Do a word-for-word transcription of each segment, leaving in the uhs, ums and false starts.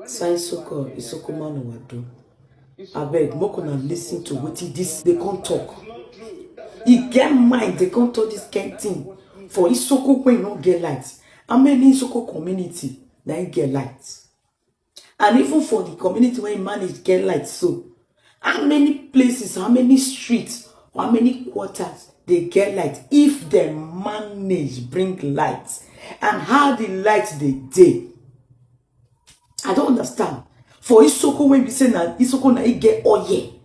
Sign Soko, Isoko man Wado. Abeg, make una listen to wetin this dey come talk. E get mind dey come talk this kind thing for Isoko wey no get light. How many Isoko community na e get light? And even for the community wey manage get light so, how many places, how many streets, how many quarters dey get light if dem manage bring light? And how the light dey dey? I don't understand. For Isoko wey be say na Isoko na e get oil.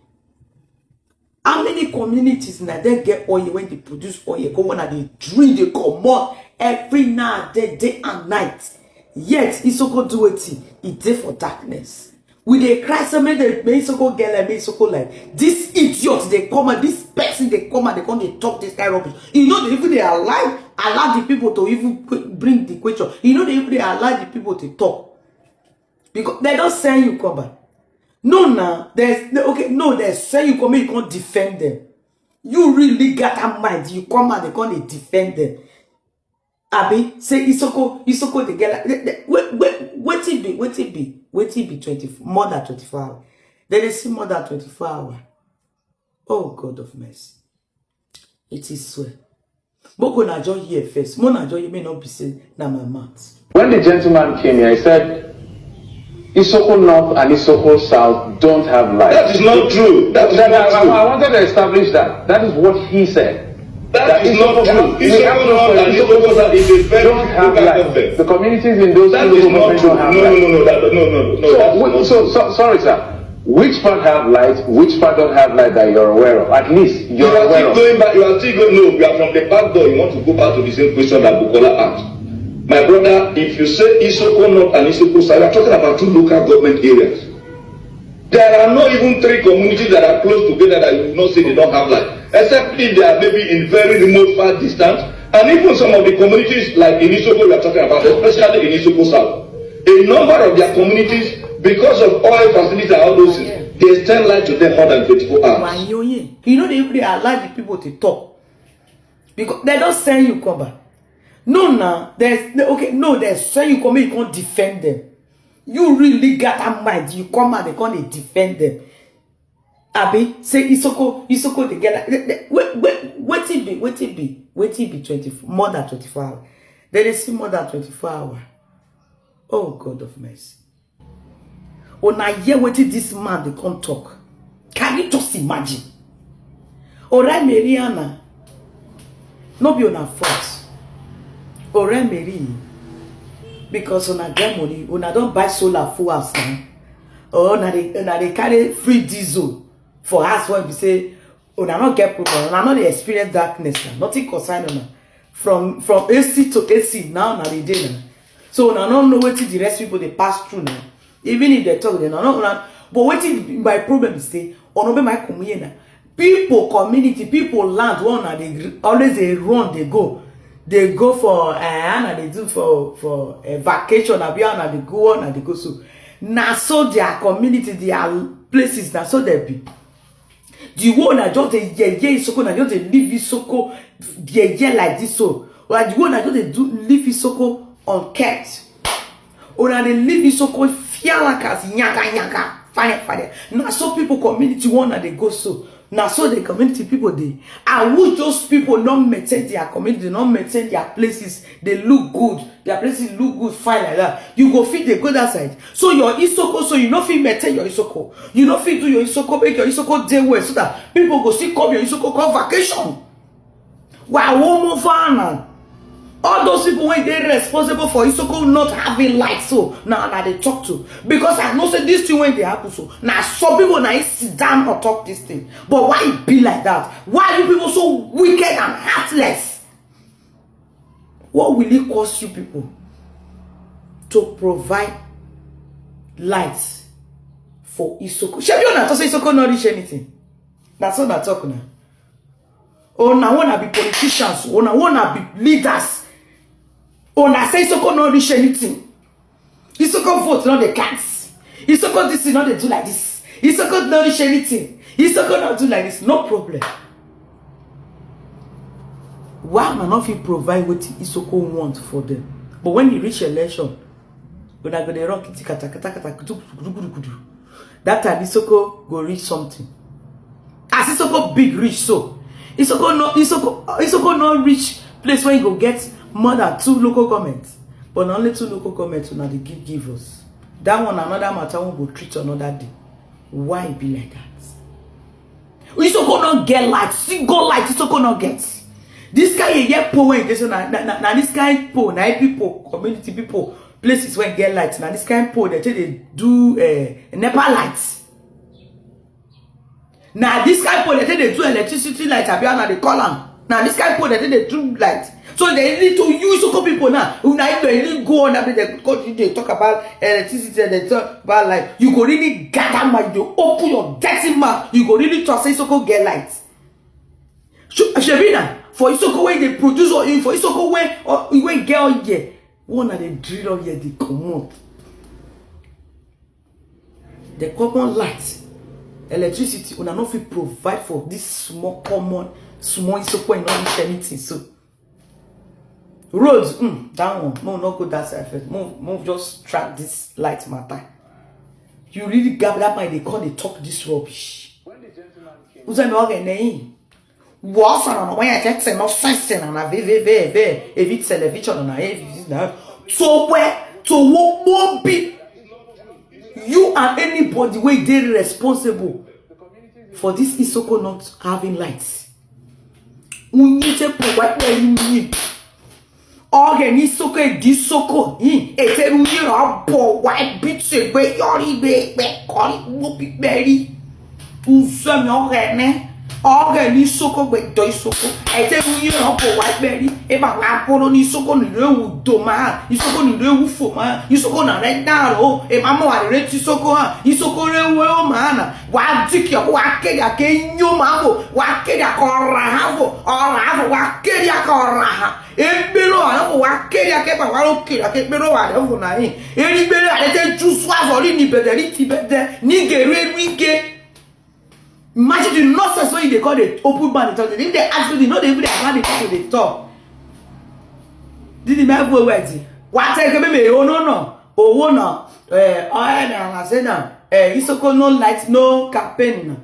How many communities na dem get oil wey dey produce oil? Go one dey drill, dey comot every now and then, day and night. Yet Isoko do wetin? E dey for darkness. We dey cry say make dem, make Isoko get light, make Isoko light. This idiot dey come out, this person dey come out, dey come dey talk this kind rubbish. E no dey even dey allow, allow the people to even que-, bring the question. E no dey even dey allow the people to talk. Because dem don send you come back. No, now, there's, okay, no, dem send you come, make you come defend them. You really got that mind, you come out, dey come dey defend them. Abi, say Isoko, Isoko dey get light. They, they, wait, wait, wetin be, wetin be, wetin be twenty-four, more than twenty-four hours? Dem dey see more than twenty-four hours. Oh, God of mercy. It is well. Make una just hear first. Make una just hear, make no be say na my mouth. When the gentleman came here, he said, "Isoko North and Isoko South don't have light." That is not true. That is That, not I, true. I wanted to establish that. That is what he said. That is not true. Isoko North and Isoko South is a very different local government. The communities in those two local governments don't have light. That is not true. No, no, no, no, that, no, no, no, that's not true. So, so, sorry, sir. Which part have light, which part don't have light that you're aware of? At least you're aware of. You are still going back, you are still going, no, you are from the back door, you want to go back to the same question that Bukola asked. My brother, if you say Isoko North and Isoko South, you are talking about two local government areas. There are not even three communities that are close together that you will not say they don't have light, except if they are maybe in very remote, far distance. And even some of the communities like in Isoko you are talking about, especially in Isoko South, a number of their communities, because of oil facilities and all those things, they extend light to them more than twenty-four hours. Wayoyin. You know, they, they allow the people to talk. Because dem don send you come back. No, now, there's, okay, no, dem send you come, make you come defend them. You really got that mind, you come out, dey come dey defend them. Abi, say Isoko, Isoko dey get light. They, they, wait, wait, wetin be, wetin be, wetin be twenty-four, more than twenty-four hours? Dem dey see more than twenty-four hours. Oh, God of mercy. Una hear wetin this man dey come talk? Can you just imagine? Ore Mariana, no be una fault. Ore Mary, because una get money, una don buy solar full house now. Or una dey, una dey carry free diesel for house wey be say una no get problem, una no dey experience darkness now. Nothing concern una. From, from A C to A C now, una dey dey now. So una no know wetin the rest people dey pass through now. Even if dem talk, dem no, no, no. But wetin my problem is say, Onobe my come here now. People, community, people, land, one na dey gr-, always dey run, dey go. Dey go for, eh, how na dey do for, for, eh, vacation, abi how na dey go, how na dey go. So na so their community, their places, na so dem be. The one na just dey yeye Isoko, na just dey leave Isoko yeye like this so. Like the one na just dey do leave Isoko unkept. Una dey leave Isoko fialakas, yaga yaga, fire fire. Na so people community one na dey go so. Na so the community people dey. I wish those people no maintain their community, no maintain their places. They look good. Their places look good, fine like that. You go fit dey go that side. So your Isoko, so you no fit maintain your Isoko. You no fit do your Isoko, make your Isoko dey well so that people go still come your Isoko, come vacation. Wa womo fana. All those people wey dey responsible for Isoko not having light, so now na dey talk to. Because I know say this thing wey dey happen so, na some people na e sit down or talk this thing. But why e be like that? Why you people so wicked and heartless? What will it cost you people to provide light for Isoko? Shebi una talk say Isoko no reach anything. Na so una talk now. Una wanna be politicians, una wanna be leaders. Una say Isoko no reach anything. Isoko vote no dey count. Isoko this thing no dey do like this. Isoko no reach anything. Isoko no do like this. No problem. Why una no fit provide wetin Isoko want for them? But when e reach election, Una go dey run kiti kata kata kata kutu kutu kutu kutu. That time Isoko go reach something. As Isoko big reach so, Isoko no Isoko Isoko no reach place where you go get more than two local government. But na only two local government una dey give give us. That one another matter we go treat another day. Why e be like that? Isoko no get light, single light Isoko no get. This kind yeye pole wey e dey so na na na na this kind pole na people, community people, places wey get light, na this kind pole dem take dey do eh, nepa light. Na this kind pole dem take dey do electricity light, abi how una dey call am? Na this kind pole dem take dey do light. So dem need to use Isoko people now. Una if dem really go on that place, dem go dey talk about electricity, dem talk about light. You go really gather mind, you open your dirty mouth, you go really talk say Isoko get light. Shebi na for Isoko wey dey produce oil, for Isoko wey wey get oil, wey una dey drill oil dey comot. The common light, electricity, una no fit provide for this small common small Isoko wey no reach anything so. Road, mm, that one, no, no go that side first. Move, move, just track this light matter. You really gather mind dey come dey talk this rubbish. Uzeme oge nei. Wo sana na wanya tete no sense na na ve ve ve ve. Evi television na evi na. So where to wo wo be you and anybody wey dey responsible for this Isoko not having light. Unyi te po wa pe unyi. Oge ni Isoko e di Isoko. Ete unyi ro po wa bi te gbe yori be gbe kori wo bi be ri. Uzemi oge ne. Oge ni Isoko gbe do Isoko. Ete unyi ro po wa be ri. E ba wa poro ni Isoko ni re wu do ma. Isoko ni re wu fo ma. Isoko na re da ro. E ma mo wa re ti Isoko ha. Isoko re wo ma na. Wa diki wa ke ya ke nyo ma bo. Wa ke ya ko ra ha bo. O ra ha bo wa ke ya ko ra ha. Ebero wa bo wa ke ya ke ba wa ro ke ya ke bero wa bo na yin. Eri bere a te ju swa zo ri ni bede ri ti bede. Ni ge re ri ge. Imagine the nonsense wey you dey call dey open mouth dey talk. If they ask you, you no dey even dey allow the people dey talk. Did the man go wait? Wa te ke me o no no. Owo na eh oil na na say na eh Isoko no light no campaign na.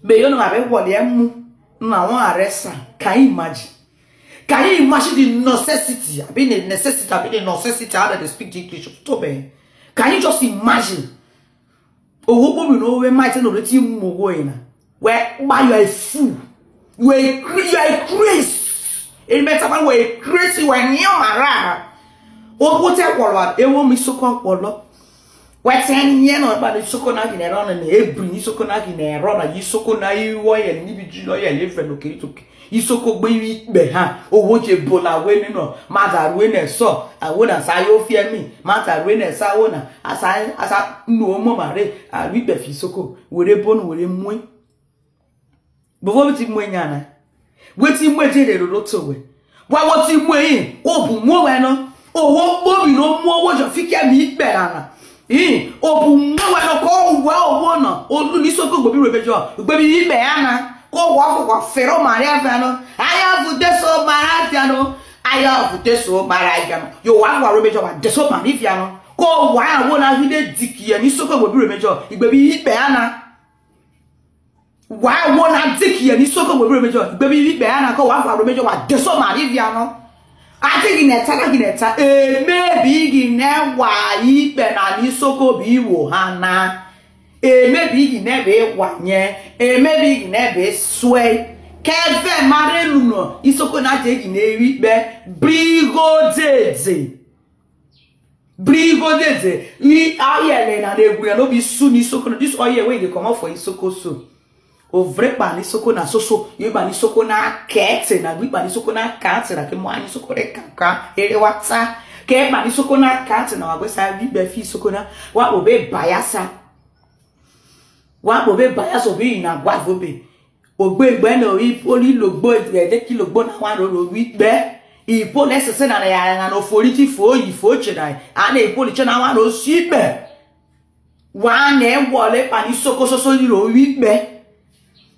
Me you know abe wole emu na won arrest am. Can you imagine? Can you imagine the necessity? I mean the necessity, I mean the necessity how they speak the English to me. Can you just imagine? Owo pomi no we might no reti mo go ina. Where why you are a fool? You are a cra- you are a crazy. In better man, you are a crazy when you are. Owo te kwolo e wo mi Isoko kwolo. Weten ye no ba ni Isoko na gi ne ro na e bri ni Isoko na gi ne ro na Isoko na iwo ye ni bi ji lo ye le fe no kiri to. Isoko gbe wi gbe ha owo je bola we ni no ma da ru ne so awo na sa yo fi emi ma da ru ne sa wo na asa asa nu o mo ma re a wi gbe fi Isoko were bonu were mu e. Before we ti mu e nyana we ti mu e je re ro to we wa wo ti mu e ko bu mu we no owo gbo mi no mu owo jo fi ke mi gbe rara. Ii, obu mwewe no ko uwe owo no, olu ni Isoko gbe bi rebe jo, gbe bi ibe ana, ko wa fo wa fero Maria fe no. Aya fu de so Maria fe no. Aya fu de so Maria fe no. Yo wa wa rebe jo wa de so Maria fe no. Ko wa wo na hide diki ye ni Isoko gbe bi rebe jo, gbe bi ibe ana. Wa wo na diki ye ni Isoko gbe bi rebe jo, gbe bi ibe ana ko wa fa rebe jo wa de so Maria fe no. Ati gị na-eta na gị na-eta emebi gị na-ewa ikpe na n'Isoko bụ iwo ha na emebi gị na-ebe ịwanye emebi gị na-ebe sue keve mara elu nọ Isoko na-aja gị na-ewe ikpe brigodede brigodede ayele na na-egwu ya n'obi su n'Isoko na this oil wey dey comot for Isoko so Ovre pani soko na soso, ye pani soko na kete na gwi pani soko na kete na ke mwani soko re kaka ere wata. Ke pani soko na kete na wagwe sa bi be fi soko na wa obe bayasa. Wa obe bayasa obi na gwa vobe. Ogbe gbe no i poli logbo ede ki logbo na wa ro ro wi gbe. I poli sese na ya na no fori ti fo yi fo che na. Ane i poli che na wa ro si gbe. Wa na-ewole pani soko soso ni ro wi gbe.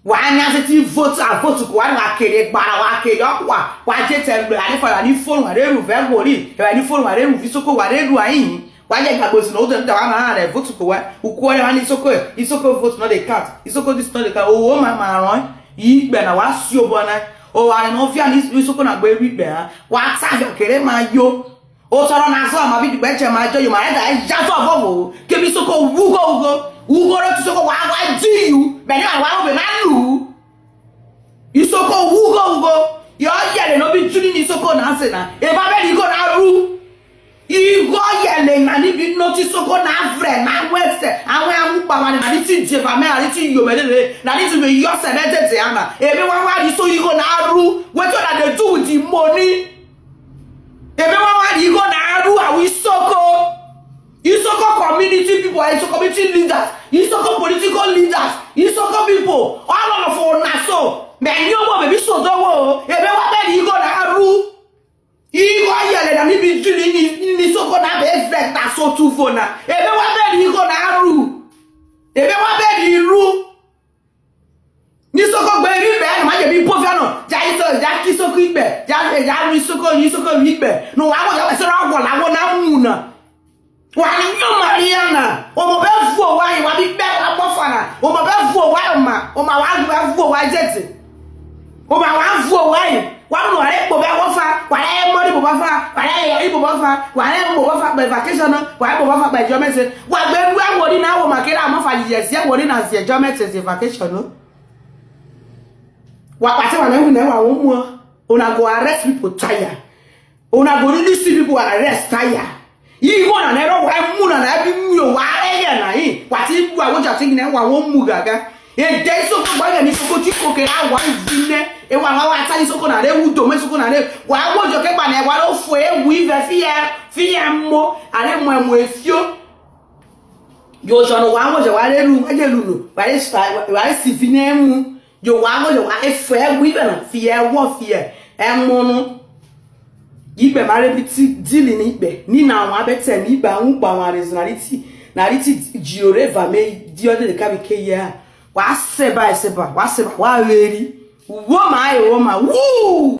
Wa nya se ti vote a vote ko wa na kere gbara wa kere okwa wa je te gbe ani fara ni phone wa re ru ve gori e wa ni phone wa re ru fi soko wa re ru ayin Wa je gbagbo si no de da wa na re vote ko wa. Uku ya ni Isoko, Isoko vote no dey count. Isoko this no dey count. Oh, my man, ikpe na wa si obo na. Oh, I no fear ni Isoko na gbe wi pe ha. Wa ta yo kere ma yo. O sọ̀rọ̀ na so ma bi dugbe che ma jo yo ma da ya so vovo. Ke bi Isoko wugo wugo. Wugo ro ti Isoko wa wa ji yu. Be ni wa wo be na lu. Isoko wugo wugo. Yo yele no bi juni ni Isoko na se na. E ba be ni go na ru. Igo yele na ni bi no ti Isoko na vre na wese. Awe amu pa wa ni na ni ti je fa me na ni ti yo me le. Na ni ti me yo se me te te ana. E me wa wa ni so igo na ru. Wetin una dey do with the money? Ebe wa wa di go na aru awi Isoko. Isoko community people, Isoko community leaders, Isoko political leaders, Isoko people, all of una so. Me ni omo baby so do wo. Ebe wa be di go na aru. Igo yele na mi bi juli ni ni Isoko na be effect na so tu fo na. Ebe wa be di go na aru. Ebe wa be di ru. Ni Isoko gbe ri be na ma je bi po fe no. Ja Iso, ja ki Isoko igbe. Ja, ja ri Isoko, ri Isoko ri igbe. No wa wo ya se ra wo la wo na mu na. Wa ni yo Mariana. O mo be fu o wa yi, wa bi be la po fa na. O mo be fu o wa o ma. O ma wa be fu o wa jete. O ma wa fu o wa yi. Wa no wa re po be wo fa. Wa re mo ri bo ba fa. Wa re yo ri bo ba fa. Wa re mo ba fa be vacation no. Wa re mo ba fa be jo me se. Wa gbe ru e wo ni na wo ma ke ra mo fa ye se wo ni na se jo me se vacation no. Wa pati wa na wi na wa wo mu. Una go arrest people tire. Una go really see people arrest tire. Yi wo na ne ro wa mu na na bi mu yo wa re ye na yi. Wa ti bu awo ja ti ne wa wo mu gaga. E de Isoko gba ni Isoko ti ko ke ra wa vi ne. E wa wa wa ta Isoko na re wu do me Isoko na re. Wa wo jo ke pa ne wa lo fo e wi ve fi e fi e mo. Are mo e mo e fio. Yo jo no wa wo jo wa re lu, wa je lu no. Wa re sta, wa re si vi ne mu. Yo wa wo yo wa e fe wi ve na fi e wo fi e. E mo no. Igbe ma re bi ti dili ni igbe. Ni na wa be te ni igbe awun pa wa re na ri ti. Na ri ti ji ore va me di o de ka bi ke ya. Wa se ba, se ba, wa se ba, wa re ri. Wo ma e wo ma. Woo!